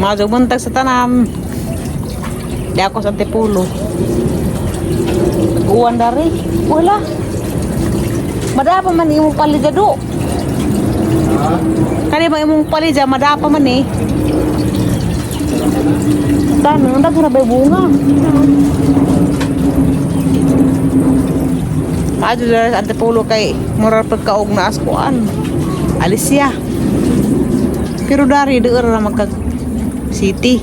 Mga buntag sa tanan. Di ako sa Antipulo. Uwan dari. Wala. Madapa man imong palidya do. Kani ba imong palidya madapa man eh. Dano, ang daghan na ba'y bunga? Maadyo dara sa Antipulo kay moral pagkaog na askuan. Alis siya. Pero dari doon ra magka city.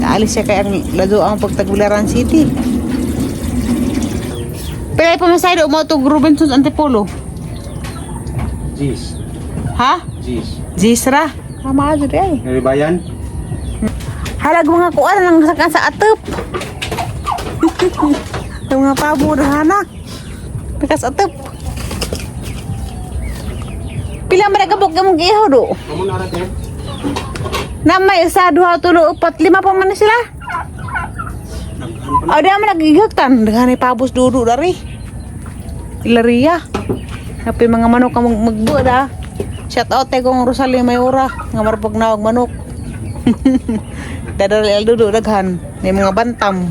Alis siya kay ang lado ang pagtagularan city. Pero ay pumasay do mo to Robinsons Antipolo. Gis. Ha? Gis. Jisra. Ah, maadyo di ay. Naribayan? Halag mga kuan lang sa atop. Yung mga pabo na hana. Pikas atop. Pila man nagabok imong gihaw do? Kamu narat eh? Na may isa, duha, tulo, upat, lima pa man na sila. Naghan pa. O, di naman nagigihagtan. Daghan ay pabos dudu dari. Ilaria. Happy mga manok ang magbuod ah. Shout out kay kong Rosalie Mayora. Nga marapag nawag manok. Dadali al dudu daghan. May mga bantam.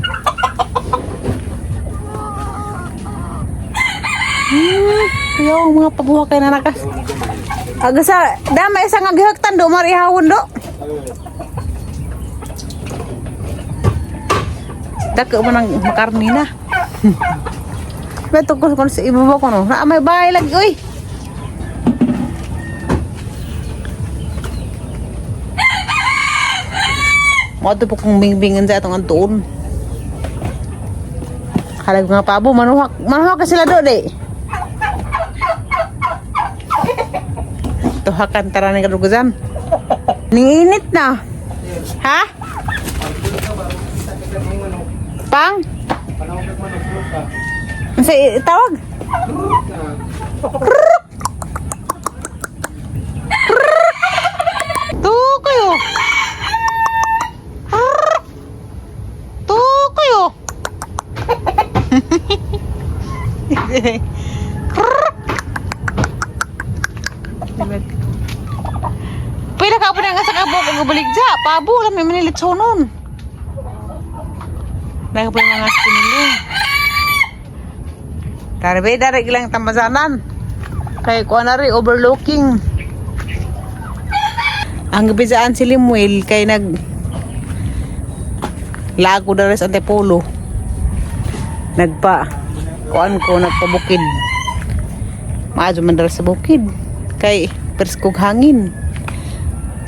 Yo, mga pabuha kay nanakas. Aga sa dama isa nga gihagtan do marihawon do. Dako mo nang makarni na. Beto ko kung sa ibaba ko no. Na may bahay lagi oy. Mo po kong bingbingan sa atong antuon. Halag mga pabo, manuhak, manuhak ka sila do di. Tuhakan tara ni kadugazan. Ninginit na. Ha? Pang? Sa tawag? Tukoy oh. Tukoy oh. Pila ka pa nga sa kabok og baligja. Pabo lang may manilitsonon. Dahil pa yung mga sinili. Darbe, dari ilang tamasanan. Kay kuha na rin, overlooking. Ang gabisaan si Limuel kay nag lago na rin sa Antipolo. Nagpa kuan ko nagpabukid. Maadyo man dara sa bukid. Kay preskog hangin.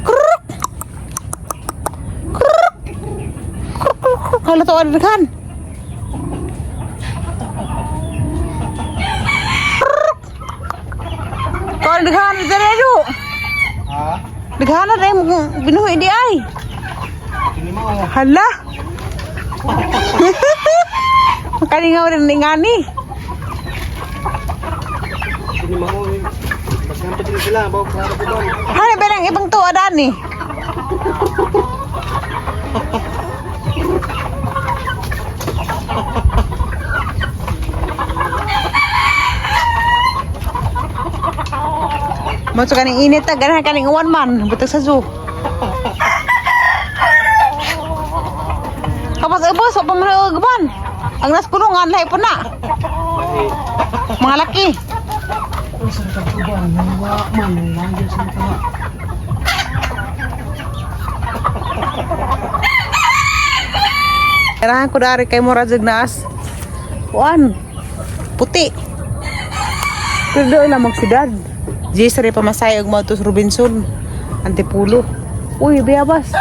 Kruk! Kruk! Kruk, kruk, kruk. Hala to daghan. Kau daghan dere do. Ha? Daghan na dai mo binuhi di ay. Kini mo. Oh. Hala. Makalingaw rin ni ngani. Kini mo. Pasihan pa din sila. Bawa klaro ko doon. Hani ba nang ibang tuwa dani? Mo sa kaning init ta ganahan kaning uwan man butag sa zoo. Kapag ubos wa pa man uban. Ang nas kulungan lahi po na. Mga laki. Kailangan ko dari kay Mura naas. Kuan. Puti. Pero doon lang magsidad. Jisri pamasay og Mautos Robinson. Antipulo. Uy, biyabas.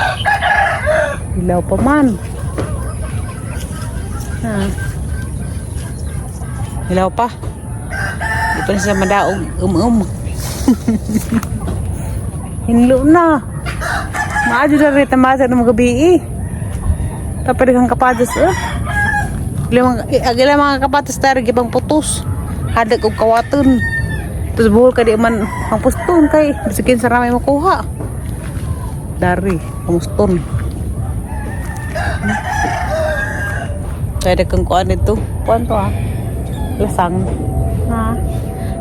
Ilaw pa man. Ha. Ilaw pa. Di pa na siya madaog um-um. Hinlo na. Maadyo na rin tamasa ng mga gabi eh. Tapadig ang kapatas eh. Agila mga kapatas tayo gibang putos. Hadag og kawaton. Tapos buhol ka di man pangpuston kay bisikin sa ramay makuha. Dari, pamuston. Kaya dagang kuan nito. Kuan to ah. Lasang. Ha?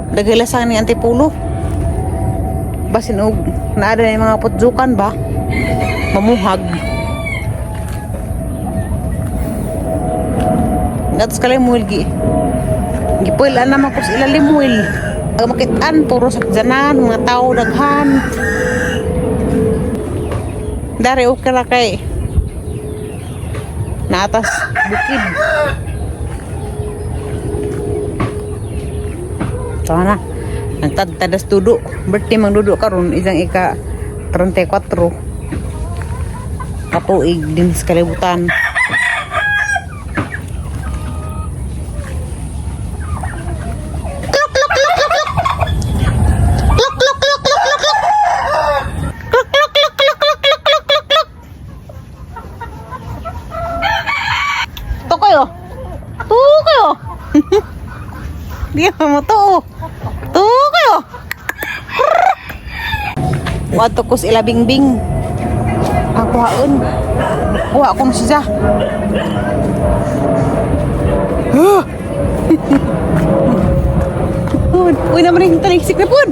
Dagay lasang ni Antipulo. Basin og naada na yung mga putjukan ba? Mamuhag. Gatos kalimuil gi. Gipuil na man ko sa ilalimuil. Ag makitaan puro sakjanan, mga tao daghan. Dari okay ra kay naatas bukid. Ito na. Nagtadtadas dudo. Birthday mang dudo karon isang ika 34. Katuig din sa kalibutan. Klok, klok, klok, klok, klok. Klok, klok, klok, klok, klok, klok. Klok, klok, klok, klok, klok, klok, klok, klok, klok. Tukoy oh. Tukoy oh. Di mo to oh. Tukoy oh. Wato ko sa ilabingbing. Ako haon. Kuha ko na siya. Huh! Uy, naman yung taliksik na pun.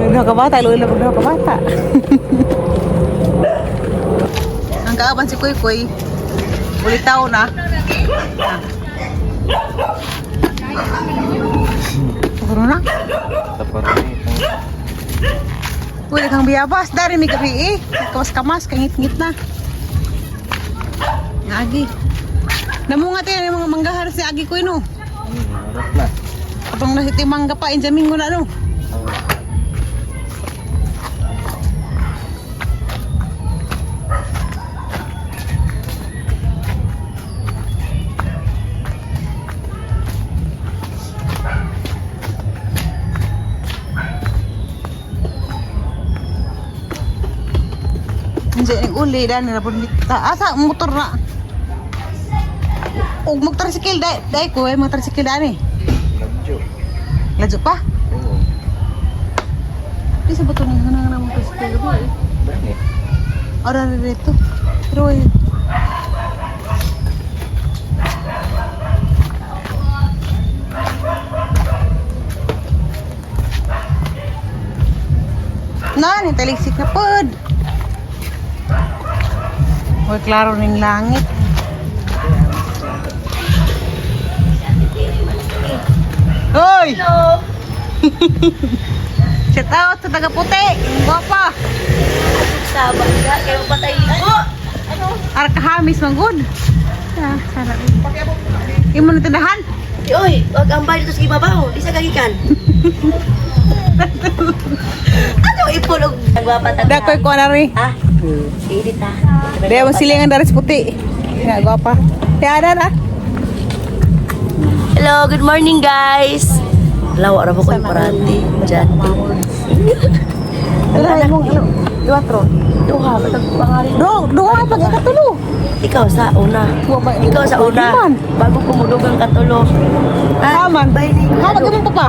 Duha ka bata, iluwi lang duha ka bata. Ang kaaban si Kuy Kuy. Ulitaw na. Ano na? Tapos na ito. Uy, kang biyabas. Dari may gabi eh. Kamas-kamas, kangit-ngit na. Agi. Namunga tayo ng mga manggahar si Agi ko no. Harap na. Atong nasiti mangga pa, injamin ko na no. Andiyan yung uli, dahil nila po Asa, motor na. Og magtricycle, dahil, dahil ko eh, magtricycle dahil eh. Lagyo. Ladyo pa? Oo. Di sa bato nang hanang na motorcycle ko eh. Dani. Ora na dito. Pero eh. Na, ni taliksik na pod. Uy, klaro ning langit. Hoy! Hello! Shout out sa taga puti. Ang Gwapa. Sa bangga, kayo patay ligo. Ano? Arkahamis manggod. Ah, sarap. Imo na tindahan? Uy, wag ang dito sa ibabaw. Di sa gagikan. Ano ipon og nagwapatag? Dakoy ko na rin. Ha? Init ha. Daya mo silingan dari sa puti. Nga gwapa. Kaya na na. Hello, good morning guys. Lawa ra ba ko yung parati? Diyan. Ala imong ilo. Iwatro. Duha, batag pangalan. Do, duha pag ikatulo. Ikaw sa una. Wa ba- Ikaw sa una. Man. Bago kumudugang katulo. Ah, Taman. Ha pag imong papa.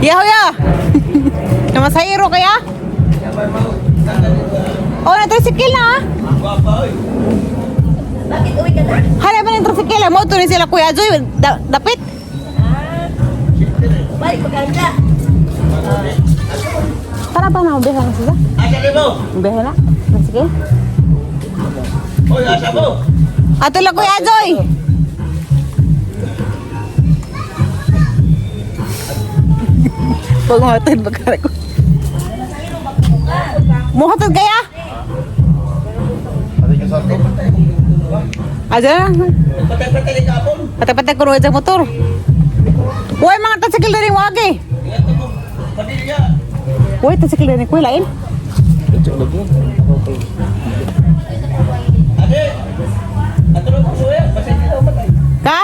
Yaho ya. Namasayro kaya? Oh, na tricycle na ah. Bakit uwi ka na? Hala man yung tricycle. Mo to ni sila Kuya Joy. Dapit. Balik paganda. Para ba na biyahe na sila? Biyahe na? Tricycle? Ato lang Kuya Joy. Pag matod bagara ko. Muhatod kaya? Aja na. Patay-patay ko sa motor. Uy, mga tricycle na rin wagi. Uy, tricycle na rin ko lain. Lagyo lagi. Okay. Ka?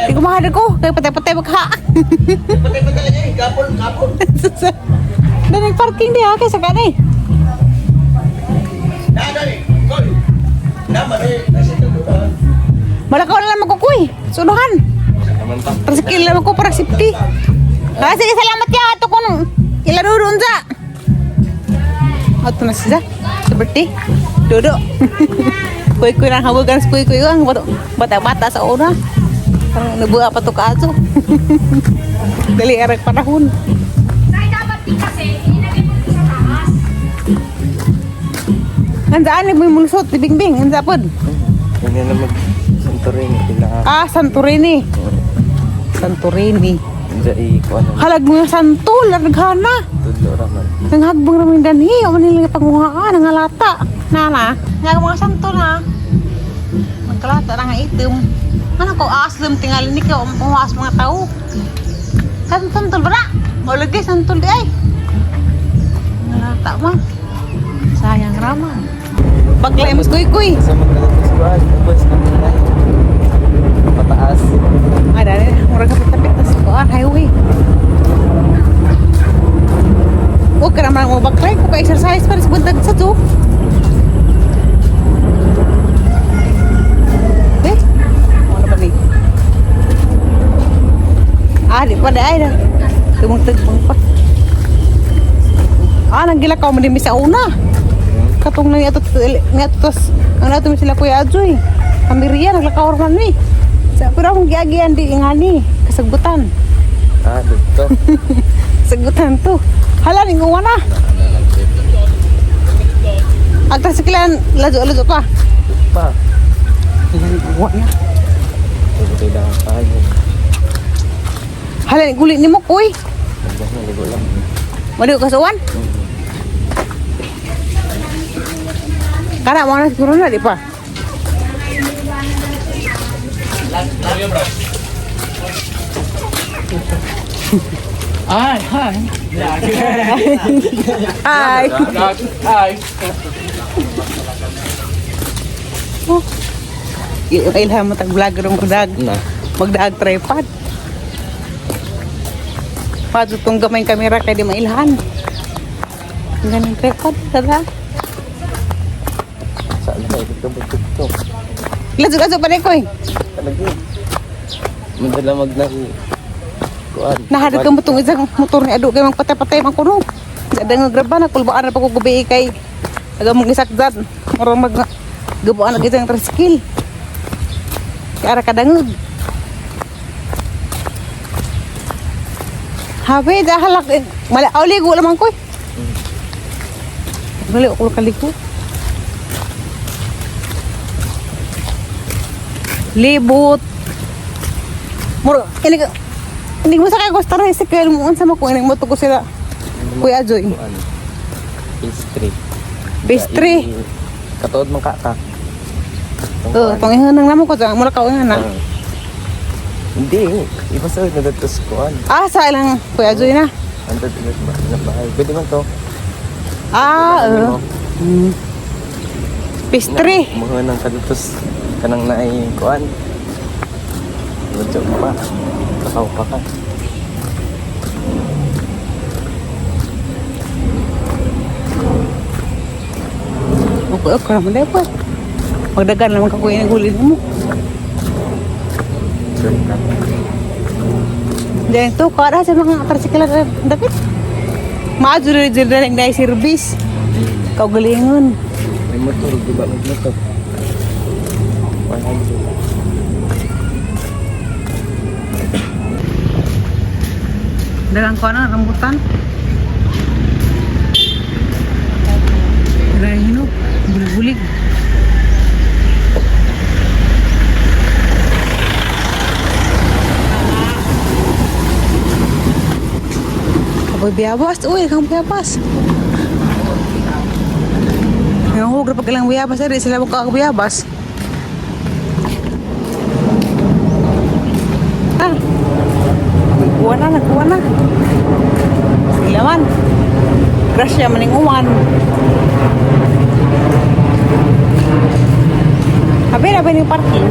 Di ko mahal ko. Kaya patay-patay magha. Patay-patay lagi. Kapon, kapon. Dan nag-parking di ha, kaysa ka na eh. Malakaw na lang magkukuy. Sunuhan. Naman ta. Tricycle lang ako para safety. Ah, sige, salamat ya. Ato ko nung ilaro doon sa. Ato na siya. Sa birthday. Dodo. Kuy-kuy na hawagan sa kuy-kuy ang bata-bata sa una. Parang nabuha pa to kaaso. Dali arag panahon. Andaan mo yung mulusot, ni Bingbing, ansa pod. Hindi na mag Santorini pila. Ah, Santorini. Santorini. Diya i kuan na Halag mo yung santol, naghana. tudlo ra man. Nanghagbang ramin danhi, o nila panguhaan, ang halata. Nana, nga mga santol ha. Magkalata na nga itim. Ano ko, aaslam tingali ni ka, umuas mga tao. Santol ba na? Maulagay, santol di ay. Ang halata man. Sayang raman. Baglay mas kuy-kuy. Sa magkalat sa kuan, ubos na nila. Pataas. Ay, dali, murag kapit-kapit na sa kuan, highway. Huwag ka naman mo baklay, kung ka-exercise pa sa buntag sa to. Eh, ano ba ni? Ah, di pa di ay na. Tumungtagpang pa. Ah, nanggilakaw mo din sa una. Katong nang ato nga tos ang nato mi sila Kuya Adjoy. Kami riya naglakaw man mi. Sa pero akong giagian di ingani kasagbutan. Ah, dito. Kasagbutan to. Hala ning uwan na. Agta sa kilan ladyo-ladyo pa. Pa. Hala ning uwan na. Ito kailangan pa yun. Hala ning guli nimo kuy. Nandiyan na, ligo lang. Maliw ka sa uwan. Kana mo na siguro na di pa. Hi, hi. Hi. Hi. Oh. Ilham mo tag vlogger mo dag. Na. Magdaag tripod. Padto tong gamay kamera kay di mailhan. Ganing tripod tada. Saan na kayo dito TikTok? Ladyo-ladyo pa ni koy. Talaga. Madala mag na kuan. Nahadad ka mo tong isang motor ni Ado kay magpatay-patay man kuno. Sa dang graba na kulbaan na pa ko gabi kay aga mong isakdan. Murag mag gabuan og isang tricycle. Kay ara kadangog. Habi dahalak mala awli go lamang koy. Bali ko kaliko. Libot. Muro, ini hindi mo sa kay gusto rin sa kaya mo unsa mo kung ining moto ko sila. Kuya Joy. Kuan. Pastry. Pastry. Katuod man ka ka. Oo, pangihanang namo ko sa mura ka na. Ah. Hindi. Iba sa na dito sa kuan. Ah, sa ilang Kuya Joy na. Andun dito sa bahay. Pwede man to. Ah, oo. Pastry. Mga nang kadutos kanang naay kuan. Medyo pa. Kakaw pa ka. Okay, okay naman dahil po. Magdagan naman ka kuya ng huli mo. Diyan to, kada sa mga tricycle na dapit. Maadyo rin dyan na yung service. Kaugalingon. May motor, di ba? May motor. 100. Dagang ko na, rambutan. Dagang hinog, bulig-bulig. Aboy biyabas, uy, kang biyabas. Yung huwag pag ilang biyabas, ay, sila mo biyabas. Ah, nagkuha na, nagkuha na. Sila man. Grasya maning uwan. Abi, abi ni parking.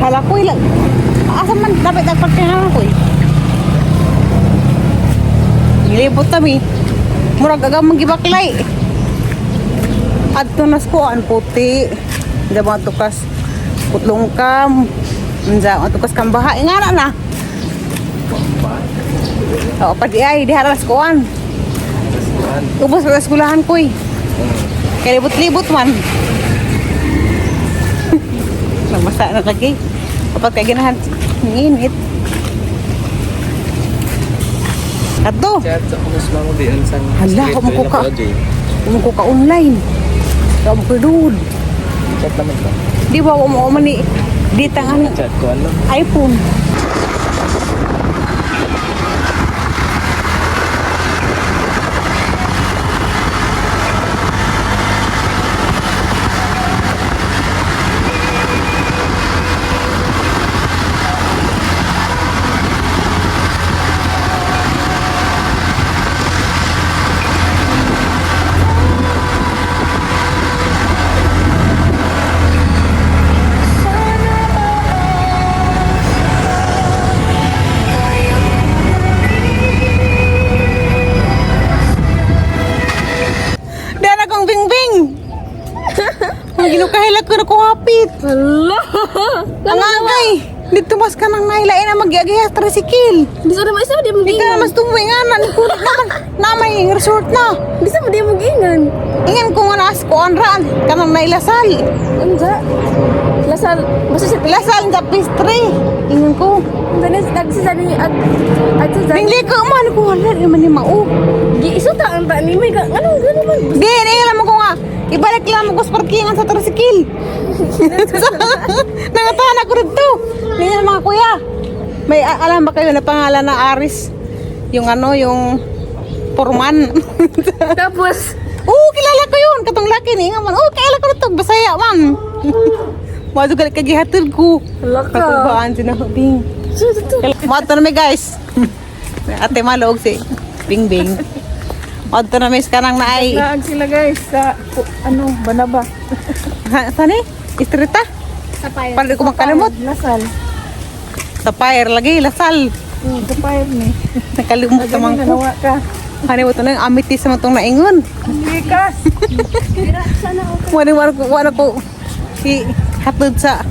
Hala ko ilang. Asa man dapat ang parking hala ko eh. Nilibot kami. Murag aga magibaklay. Adto nas ko ang puti. Hindi mga tukas putlong kam. Hindi mga tukas kambaha. Ingana na. Oo, pati ay, di haras kuan. Kuan. Ubos sa eskulahan ko eh. Kaya libot-libot man. Namasa na lagi. Kapag kay ganahan, ang init. Ato, Chat sa kumus mo di ang sang. Hala, kumukuha. Kumukuha ka online. Kamu ko dude. Chat naman ba? Di ba mo man ni di tangan Chat ko ano? iPhone. Dara kong bingbing. Ang ginukahila ko na ko hapit. Hala! Ang angay. Dito mas ka nang nailain na magiagihas tricycle. Di sa naman isa di mo Di ka na mas tumuwi nga na. Nagkulit naman. Na may resort na. Di sa di mo giingan. Ingan ko nga naas ko anraan. Kanang nailasal. Unsa? Lasal basta sa Lasal sa pistre. Ingan ko. Danis nagsisa ni at at sa Bingli ko man ko wala di man ni mao. Gi isuta ang ta ni may anong gano man. Di, di alam mo ko nga. Ibalik lang mo ko sa parkingan sa tricycle. Nangatahan ako rito. Ganyan mga kuya. May alam ba kayo na pangalan na Aris? Yung ano, yung Forman. Tapos Oo, kilala ko yun. Katong laki ni nga man. Oo, kilala ko rito. Bisaya man. Mazo galit kagihatid ko. Hala ka. Katubaan sinabing. Mato na mi guys. Ate Malog si Bing Bing. Mato na mi sa kanang naay. Naag sila guys sa ano, Banaba. Saan eh? Istrita? Sapphire. Paano ko makalimot? Lasal. Sapphire lagi, Lasal. Sapphire ni. Nakalimot naman ko. Nanawa ka. Ano mo ito na yung amethyst naman itong naingon. Likas. Wala wala ko wala ko i hatod sa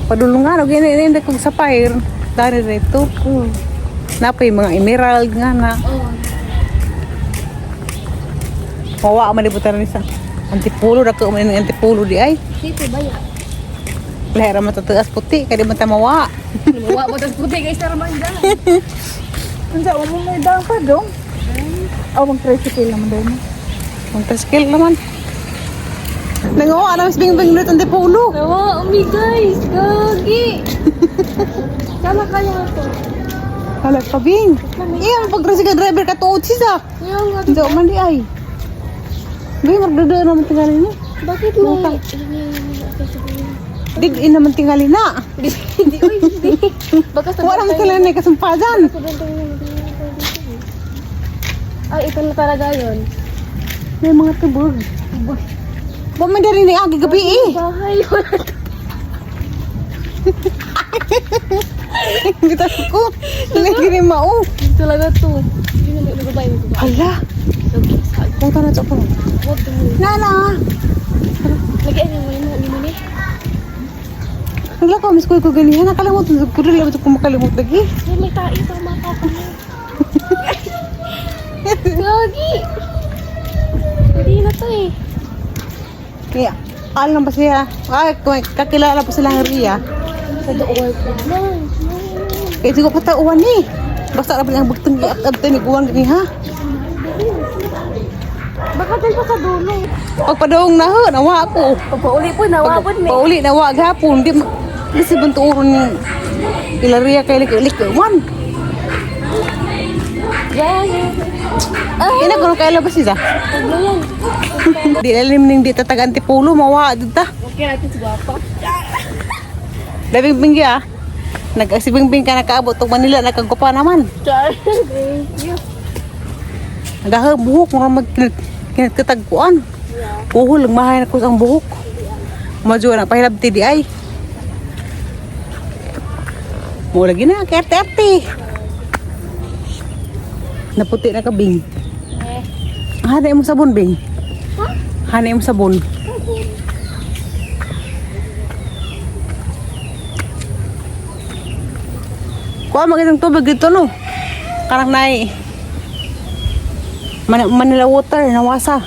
padulungan og ini ini kog sapphire. Dali rito. Napay mga emerald nga na. Mawa man ibutan ni sa antipulo dako man ning antipulo di ay. Dito ba ya? Lahira man tataas puti kay di man ta mawa. Wa mo tas puti guys na man da. Unsa mo may dang pa dong? Aw mag tricycle naman daw mo. Ang tricycle naman. Nangawa na mas bingbing ulit ang antipulo. Nawa, umi guys, gagi. Sana kaya to. Hala ka, Bing. Iya, pag tricycle driver ka tuod siya. Kaya nga, Hindi man di ay. Bing, magdada naman tingali niya. bakit may Dig in naman tingali na. Hindi, hindi, uy, hindi. Baka sa Wala naman tingali na kasumpadan. Ay, ito na talaga yun. May mga tubog. Ba man dari ni agi gabi eh. Bahay, wala to. Kita ko. Lagi ni mao. Talaga to. Hindi na may babae, may babae. Hala. Punta na sa ko. Huwag mo. Nana. Lagi, ano mo, mo, mo, ni. Wala ko, miss ko ko ganihan. Nakalimot. Ko rin lang ko makalimot lagi. Ay, may tae, tama ka pa mo. Gagi! Hindi na to eh. Kaya, alam ba siya? Ay, kakilala pa sila ng Ria. Sa doon. No, no. Kaya siguro patauan ni. Basta na ang bugtong giat-at ni guwan gani ha. Baka dun pa sa dulo. Pagpadong na ho, nawa ako. Pauli po, nawabot ni. Pauli na wa gapon di di sa bantuoron ni Ilaria kay lik lik wan. Yeah, yeah. Ina kuno kay labas siya. Taglo yan. Di lalim ning di tatagan ti pulo mawa dita. Okay natin si Guapa. Labing binggi ah. Nag si Bingbing ka nakaabot og Manila nakagupa naman. Char. Thank you. Nagaha buhok mura mag kinatagkuan. Uhol lang mahay na ko ang buhok. Madyo na pahilabti di ay. Mo lagi na kay arte-arte. Naputi na ka Bing. Eh. Hanay mo sabon Bing. Hanay mo sabon. Kuha magandang tubig dito no. Karang nai. Manila water nawasa.